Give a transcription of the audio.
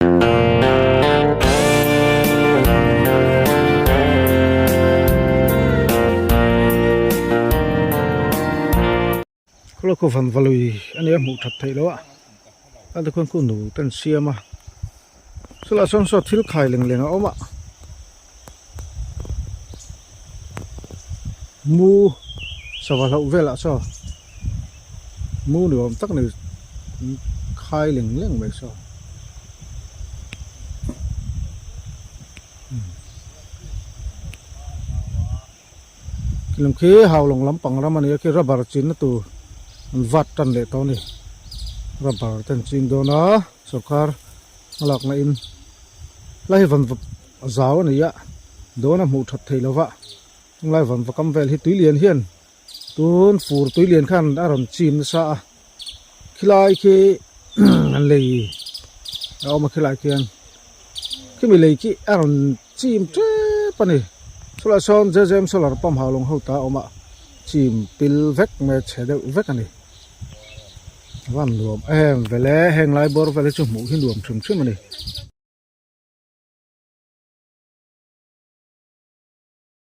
Khawlai khaw van valui a nia hmuh that theih loh a a tikhuan khu nu te an siam a chulaiah sawn saw thil khai leng leng a awm a mu sava hlauh velah saw mu ni awm tak ni khai leng leng mai saw. Lam khi haulawng lampang ram a ni a khi rubber chinna tur an vat tan leh tawh a ni rubber te an chin dawn a sawrkar a lakna in lai hi van a zau a ni a dawn a hmuh that theih lova tunglai van va kam vel hi tui lian hian tun fur tui lian khan a rawn chim nasa a khilai khi an lei a awm a khilai khian khimi lei khi a rawn chim tep a ni chulaiah sawn jjm solar pump hau lawng ho ta a awm a chim pil vek mai a chhe deuh vek a ni a van nuam em vele heng lai bawr vel hi chu hmuh hi nuam hrim hrim a ni.